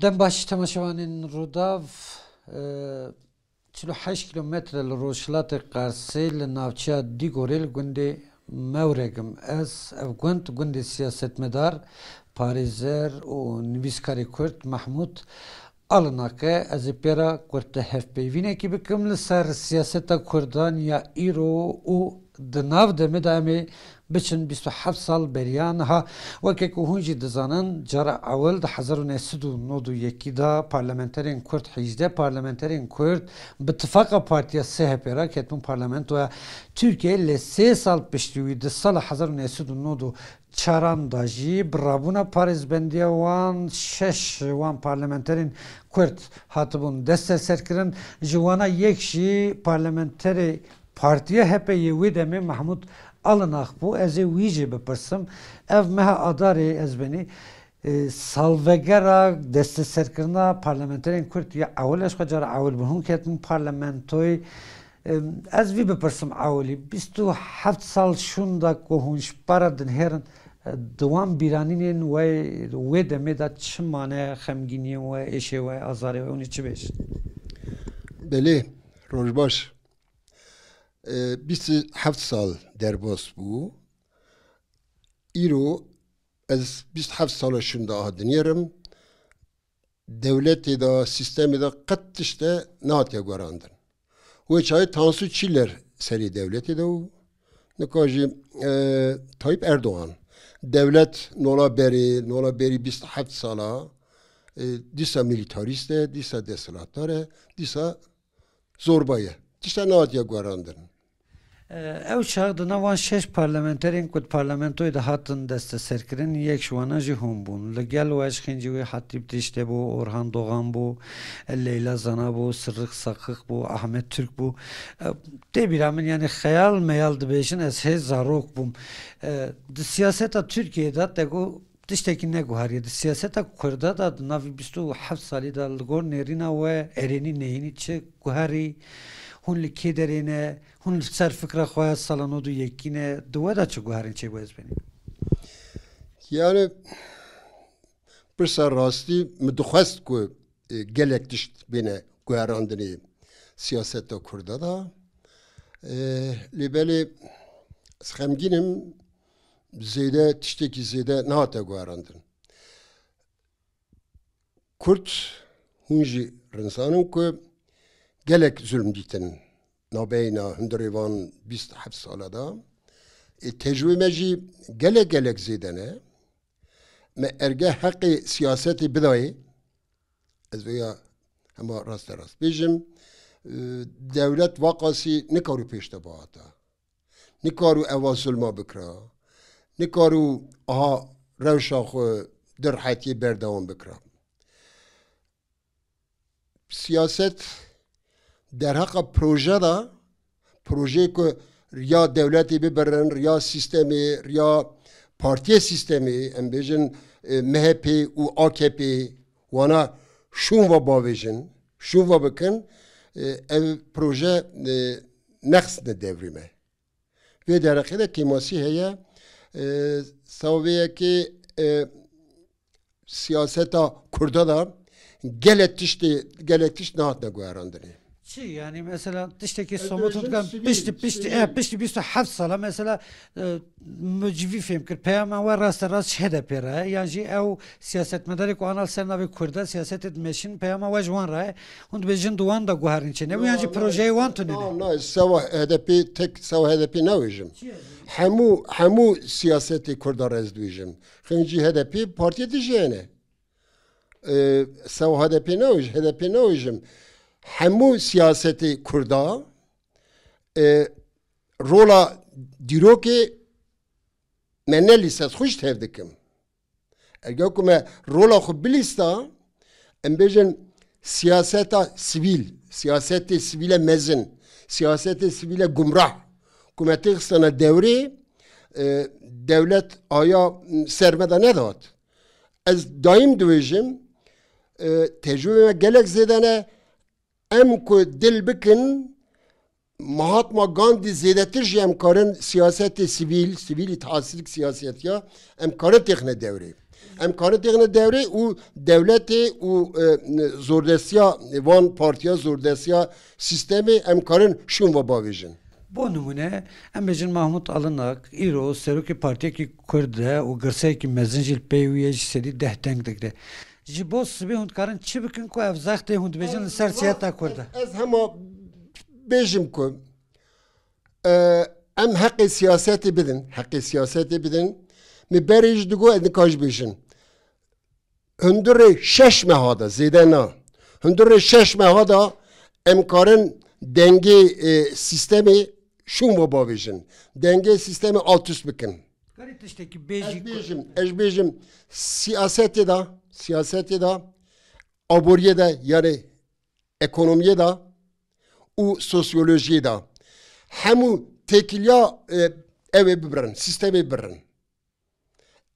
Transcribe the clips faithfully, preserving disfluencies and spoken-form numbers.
Dem baş temaşevanên Rûdav, e, çil û heşt kîlometre li rojhilatê Qarsê li navçeya Dîgorê li gundê Mewregim. Ez ev gund, gundê siyasetmedar, parêzer û nivîskarê Kurd Mehmûd Alinak e. Ez ê pê re kurte hevpeyvînekî bikim li ser siyaseta Kurdan ya îro û di nav demê de em ê biçin bîst û heft sal beriya niha. Weke ku hûn jî dizanin, cara ewil di hezar û neh sed û nod û yekî de parlamenterên Kurd, hîjdeh parlamenterên Kurd bi tifaqa partiya S H P re ketibûn parlamentoya Tirkiyeyê, lê sê sal piştî wî di sala hezar û neh sed û nod û çaran de jî bi rabûna parêzbendiya wan şeş wan parlamenterên Kurd hatibûn desteserkirin. Ji wana yek jî parlamenterê Partiya H P yê wê demê Mehmûd Alinak bû. Ez ê wî jê bipirsim. Ev meha Adarê ez benî, e, salvegera desteserkirina parlamenterên Kurd ya ewil, ez xwe cara ewil bûn. Hûn ketin parlamentoyê. Em, ez vî bipirsim ewilî. Bîst û heft sal şûnda ku hûn ji para dinihêrin, e, di wan bîranînên we, wê demê de çi mane xemgîniyên we, êşê we, azarê we, hûn ê çi bêjin? Belê, roj baş. E, bîst û heft sal derbas bû. Îro ez bîst û heft sala şûnda aha dinêrim. Dewletê de, sîstemê de qet tişte nehatiye guherandin. Wê çaxê Tansu Çiller serê dewletê de û nika jî, e, Tayyip Erdogan. Dewlet nola berê, nola berî bîst û heft sala, e, dîsa milîtarîst e, dîsa desthilatdar e, dîsa zorba ye. Tişta nehatiye guherandin. Ew çax di nav wan şeş parlamenterên ku di parlamentoyê de hatin desteserkirin, yek ji wana jî hûn bûn. Li gel we ji xêncî wê Hatîp Dişte bû, Orhan Doğan bû, Leyla Zana bû, Sirrik Sakik bû, Ahmet Türk bû. Tê bîra min, yanî xeyal meyal dibêjin, ez hê zarok bûm. Di siyaseta Tirkiyeyê de te got, tiştekî neguheriye. Di siyaseta Kurda de di navî bîst û heft salî de li gor nêrîna we erênî neyînî çi guherî? Hûn li kê derê ne? Hûn li ser fikra xwe ya sala nod û yekî ne? Di we de çi guherîn çêbû ez benî? Yani, pirsa rastî min dixwest ku, e, gelek tişt bêne guherandinê siyaseta Kurda de. E, lê belê ez xemgîn im, zêde, tiştekî zêde nehate guherandin. Kurd, hûn jî rinzanin ku gelek zulm dîtin nabeyna hundirê van bîst heft sala de. Ê, tecrûbê me jî gelek, gelek zêde ne. Me erge heqê siyasetê bidayê. Ez vêya hema raste rast bêjim, e, dewlet vaqasî nikarû pêş de bihata. Nikarû eva zulma bikira. Nikarû aha rewşa xwe di rehetiyê berdewam bikira. Siyaset derheqa proje de, projeyê ku riya dewletê bibirin, riya sîstemê, riya partiyê sîstemê, em bêjin, e, M H P û A K P, wana şûn ve bavêjin, şûn ve bikin, e, ev proje, e, nexsne devrî me. Vê derheqê de kêmasî heye, e, sewavê yekê, e, siyaseta Kurda de gelek tiştê, gelek tişt nehatine guherandinê. Çi? Yani mesela tiştekî somut hûn dikan piştî, piştî, e, piştî bîst û heft sala mesela, e, min ji vî fêm kir. Peyama we raste rast ji H D P re ye. Yan jî ew siyasetmedarê ku ana li ser navê Kurda siyasetê dimeşin, peyama we ji wan re ye. Hûn dibêjin di wan de guherîn çêne. Yan jî projeyê wan tune ne. Na, na, sewa H D P, tek sewa H D P nabêjim. Hemû, hemû siyasetê Kurda re ez dibêjim. Xêncî H D P partiyê dijî ye ne. E, sew H D P nabêjim, H D P nabêjim. Hemû siyasetê Kurda, e, rola dîrokê me nelîst, ez xwe jî tev dikim. Eger ku me rola xwe bilîsta, em bêjin siyaseta sivîl, siyasetê sivîle mezin, siyasetê sivîle gumrah, ku me têxistana dewrê, e, dewlet aya ser me de nedat. Ez daîm dibêjim, e, tecrûbê me gelek zêde ne. Em ku dil bikin, Mahatma Gandhi zêdetir jî em karin siyasetê sivîl, sivîlî tahsilîk siyasetiya, em karin têxine dewrê. Em karin têxine dewrê û dewletê û, e, zordestiya van partiya, zordestiya sîstemê em karin şûn ve bavêjin. Bo nimûne, em bêjin Mahmut Alinak, îro serokê partiyekî Kurd e û girseyekî mezin jî li pey wî ye, ji sedî deh deng digre. Ji bo sibê hûn dikarin çi bikin ku ev zextê hûn dibêjin li ser siyaseta Kurd e? Ez, ez hema bêjim ku, e, em heqê siyasetê bidin, heqê siyasetê bidin. Min berê jî digot, ez nika jî bêjim. Hundirê şeş meha de, zêde na. Hundirê şeş meha de em karin dengê, e, sîstemê şûn ve bavêjin. Dengê sîstemê alt üst bikin. Karî tiştekî bêjî Ez ku bêjim, ez bêjim, siyasetê de, siyasetê de, aboriyê de, yani ekonomiyê de û sosyolojiyê de hemû têkiliya, e, ew ê bibirin, sîstemê bibirin.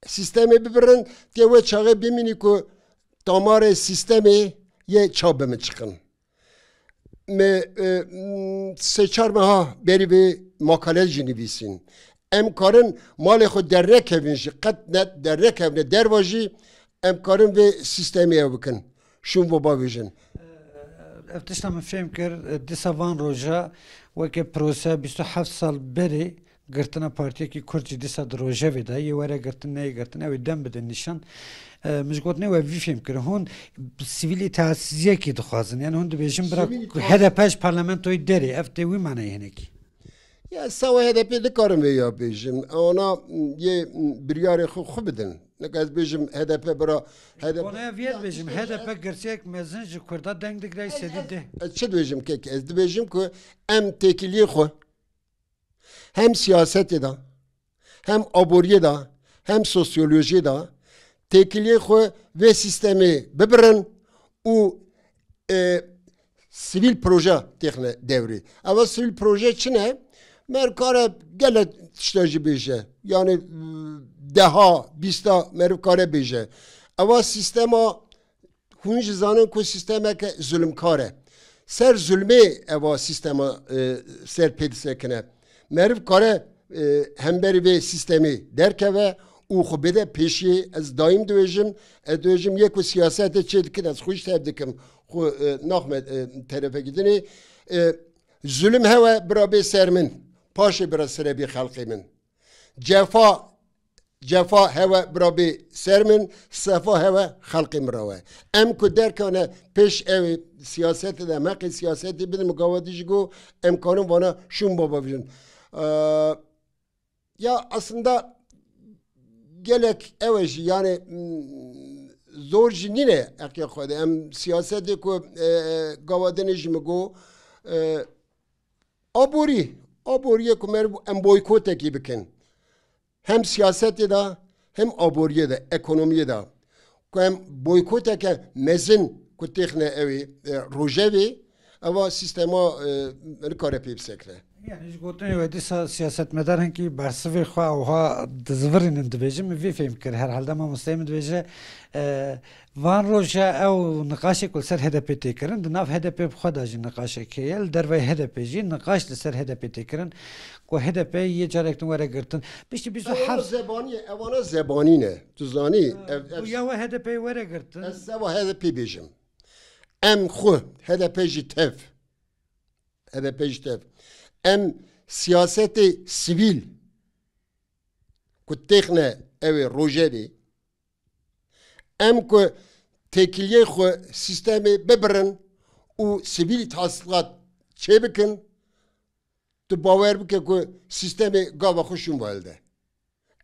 Sîstemê bibirin, tê wê çaxê bimînî ku tamarê sîstemê yê ça bi min çiqin. Me, e, m, sê çar meha berî vê makale jî nivîsîn. Em karin malê xwe dernekevin jî, qet ne dernekevine derva jî, em karin vê sîstemê ew bikin. Şûn ve bavêjin. Ev tişta min fêm kir, dîsa van roja weke prose bîst û heft sal berê girtina partiyekî Kurd jî dîsa di rojevê de yê were girtin, neyê girtin, ew ê dem bidin nîşan. E, min ji gotinê we vî fêm kir. Hûn sivîl îtaatsiziyekî dixwazin. Yani hûn dibêjin bira Sivîl îtaat- H D P ji parlamentoyê derê. Ev tê wî manayê hinekî. Ya sewa H D P nikarim vê ya bêjim. Ona, m, yê, m, biryarê xwe xwe bidin. Nika ez bêjim H D P bira H D P. Konaya viyet bêjim, H D P girsiyek mezin ji Kurda deng digre sedî deh. Ez çi dibêjim kek? Ez dibêjim ku em têkiliyê xwe hem siyasetê de, hem aboriyê de, hem sosyolojiyê de têkiliyê xwe vê sîstemê bibirin û, e, sivîl proje têxine dewrê. Eva sivîl proje çi ne? Meriv kare gelek tişta jî bêje. Yani, deha, bîsta meriv kare bêje. Eva sîstema Hûn jî zanin ku sîstemeke zulmkar e. Ser zulmê eva sîstema, e, ser pê disekine. Meriv kare, e, hemberî vê sîstemê derkeve û xwe bide pêşiyê. Ez daîm dibêjim, ez dibêjim yê ku siyasetê çê dikin, ez xwe jî tev dikim. Xwe, e, naxme, e, terefekî dinê. E, zulm hewe bira bê ser min, paşê bira sire bê xelqê min. Cefa, cefa hewe bira bê ser min, sefa hewe xelqê min re we. Em ku derkevne pêş ew siyasetê de, em heqê siyasetê bidin, min gava dî jî got, em karin vana şûn bavêjin. Eee, ya aslında gelek ew e jî, yani, m, zor jî nîne heqê xwe de. Em siyasetê ku, e, gava dinê jî min got, e, aborî, aboriyê ku meriv em boykotekî bikin. Hem siyasetê de, hem aboriyê de, ekonomiyê de. Ku em boykoteke mezin ku têxine ew ê, e, rojevê, eva sîstema, e, nikare pê bisekine. Yani ji gotinê we dîsa siyasetmedar hinkî bersivê xwe ewha dizivirînin dibêjin, min vê fêm kir. Herhalde mamosteyê min dibêje, e, Van roja ew niqaşê ku li ser H D P tê kirin, di nav H D P bi xwe de jî niqaşek heye, li derveyî H D P jî niqaş li ser H D P tê kirin, ku H D P yê carek din were girtin. Piştî bîst û heft Ewana zebanî ye, ewana zebanî ne. Tu zanî, ev, ev, ya we H D P were girtin. Ez seva H D P bêjim. Em xwe, H D P jî tev. H D P jî tev. Em siyasetê sivîl ku têxine ew ê rojevê, Em ku têkiliyê xwe sîstemê bibirin û sivîl tahsilat çêbikin, tu bawer bike ku sîstemê gava xwe şûn ve hilde.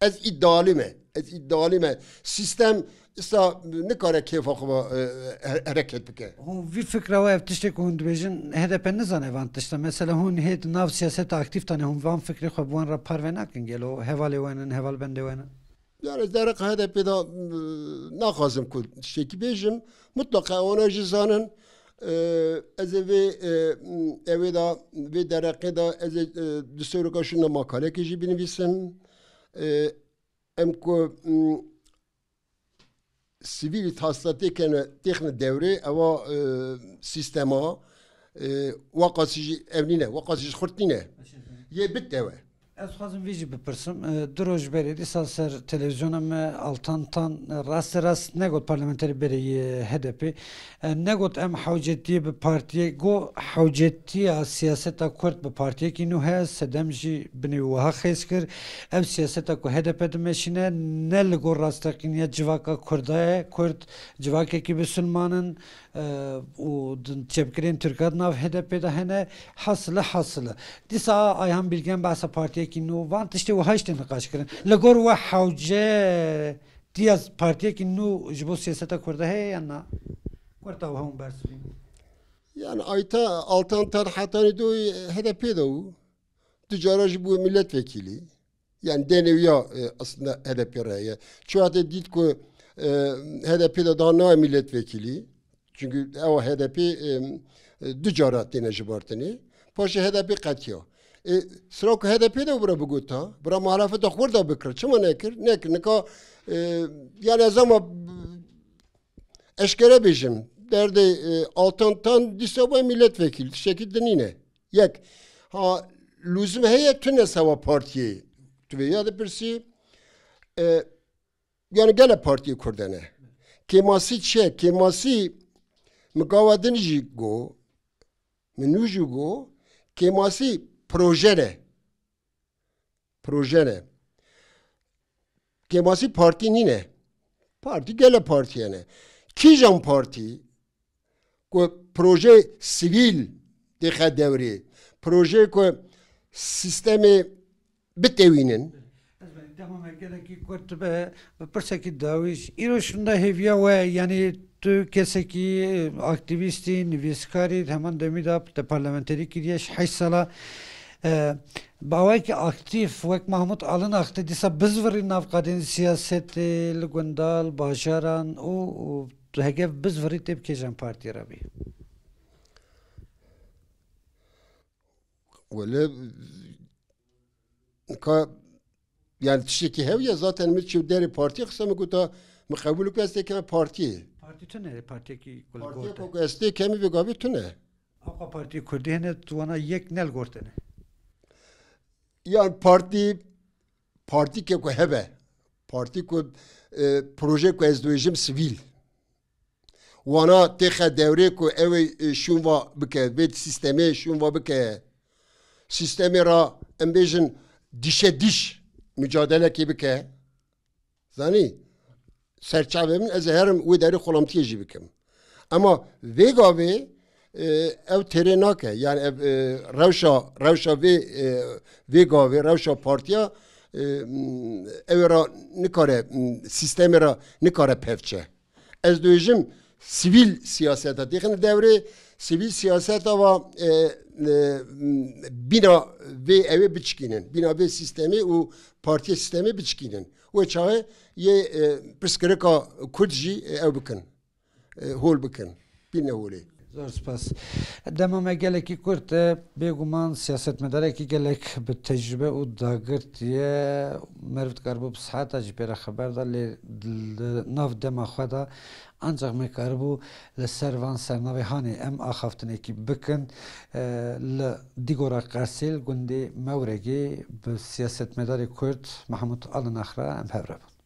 Ez îddialî me. Ez îddialî me. Sîstem îsa nikare kêfa xwe ve, e, he-, hereket bike. Hûn vî fikra we, ev tiştê ku hûn dibêjin, H D P nizane van tişta. Mesela hûn hê di nav siyaseta aktîf tane, hûn van fikrê xwe bi wan re parve nakin gelo? Hevalê we nin, hevalbendê we nin? Yani ez dereqa H D P de, m, naxwazim ku tiştekî bêjim. Mutlaka wana jî zanin, e, ez ê vê, e, m, ew ê de, vê dereqê de ez ê, e, di serokê şûn de makalekê jî binivîsim. E, em ku, m, sivîlî tahsilatê kene, têxine dewrê, ewa, e, sîstema, e, weqasî jî ev nîne, weqasî jî xurt nîne. Yê bit ew e. Ez xwazim vî jî bipirsim. E, du roj berê dîsa ser televîzyona me Altan Tan, e, raste rast negot parlamenterê berê yê H D P. E, negot em hewcetiyê bi partiyê, got hewcetiya siyaseta Kurd bi partiyekî nû heye, sedem jî binê wî wiha qeys kir. Ev siyaseta ku H D P dimeşîne, ne li gor rasteqîniya civaka Kurda ye. Kurd civakekî bisilman in, e, û di çepgirên Tirka di nav H D P de hene. Hasile, hasile. Dîsa Ayhan Bilgen behsa partiyekî nû, van tiştê wiha jî tê niqaş kirin. Li gor we hewce tiya partiyekî nû ji bo siyaseta Kurda heye yan na? Kurda wiha hûn bersivîn. Yani Ayta Altan Tan hetanî do H D P de û du cara jî bû milletvekîlî. Yani D N V'ya, e, aslında H D P re ye. Çiwate dît ku, e, H D P de daha naye milletvekîlî. Çünkü ew H D P, e, e, du cara têne jibartinê. Paşê H D P qetiya. E, sira ku H D P de bira bigota, bira muhalefeta xwe da bikir. Çima nekir? Nekir. Nika, e, yani ez ama eşkere bêjim. Derdê, e, Altan Tan dîsa bûye milletvekîl. Tiştekî dinîne. Yek. Ha, lûzim heye tune sewa partiyê. Tu vê ya dipirsî, e, yani gele partiyê Kurdene. Kêmasî çi ye? Kêmasî min gava din jî got, min nû jî got, kêmasî proje ne. Proje ne. Kêmasî partî nîne. Partî gele partiye ne. Kîjan partî ku proje sivîl têxe dewrê, proje ku sîstemê bitewînin. Ez benî dema me gelekî kurt be, bi pirsekî dawî jî. Îro şunda hêviya we, yanî tu kesekî aktîvîstî, nivîskarî, heman demî de te parlamenterî kiriye ji heşt sala. E, bi awayekî aktîf wek Mahmût Alinax te dîsa bizvirî nav qadên siyasetê li gundal, bajaran û, û hegev bizvirî tê bi kêjan partiyê re bî? Wele, ka, yani tiştekî hew ye, zaten min çi derê partiyê xiste, min gota, min qebûl ku ez têkeme partiyê. Partî tune, partiyekî ku li Partiyê gor te. Ku ez têkemî vê gavê tune. Aqwa partiyê Kurdî hene, tu wana yek ne li gor te ne. Yani partî, partî ke ku hebe, partî ku, e, proje ku ez dibêjim sivîl. Wana têxe dewrê ku ew ê, e, şûnva bike, vê sîstemê şûnva bike. Sîstemê ra em bêjin dişe diş mucadelekê bike. Zanî? Serçavê min ez ê herim wê derê xulamtiyê jî bikim. Ema vê gavê, e, ew têrê nake. Yani ev, e, rewşa, rewşa vê, e, vê gavê, rewşa partiya, e, m, ew ê ra nikare, m, sîstemê ra nikare pevçe. Ez dibêjim sivîl siyaseta têxin dewrê, sivîl siyaseta va, e, e, bîna vê ewê biçikînin, bîna vê sîstemê û partiyê sîstemê biçikînin. Wê çaxê yê, e, pirsgirêka Kurd jî, e, ew bikin, e, hol bikin, bîne holê. Zor spas. Dema me gelekî kurt e, bêguman siyasetmedarekî gelek bi tecrube û dagirtî ye. Meriv dikaribû bi siheta jî pê re xeber da, lê li nav dema xwe de ancaq me karibû li ser van sernavê hanê em axaftinekî bikin. E, li Dîgora Qersê li gundê Mewregê bi siyasetmedarê Kurd Mehmûd Alinax re em hev re bûn.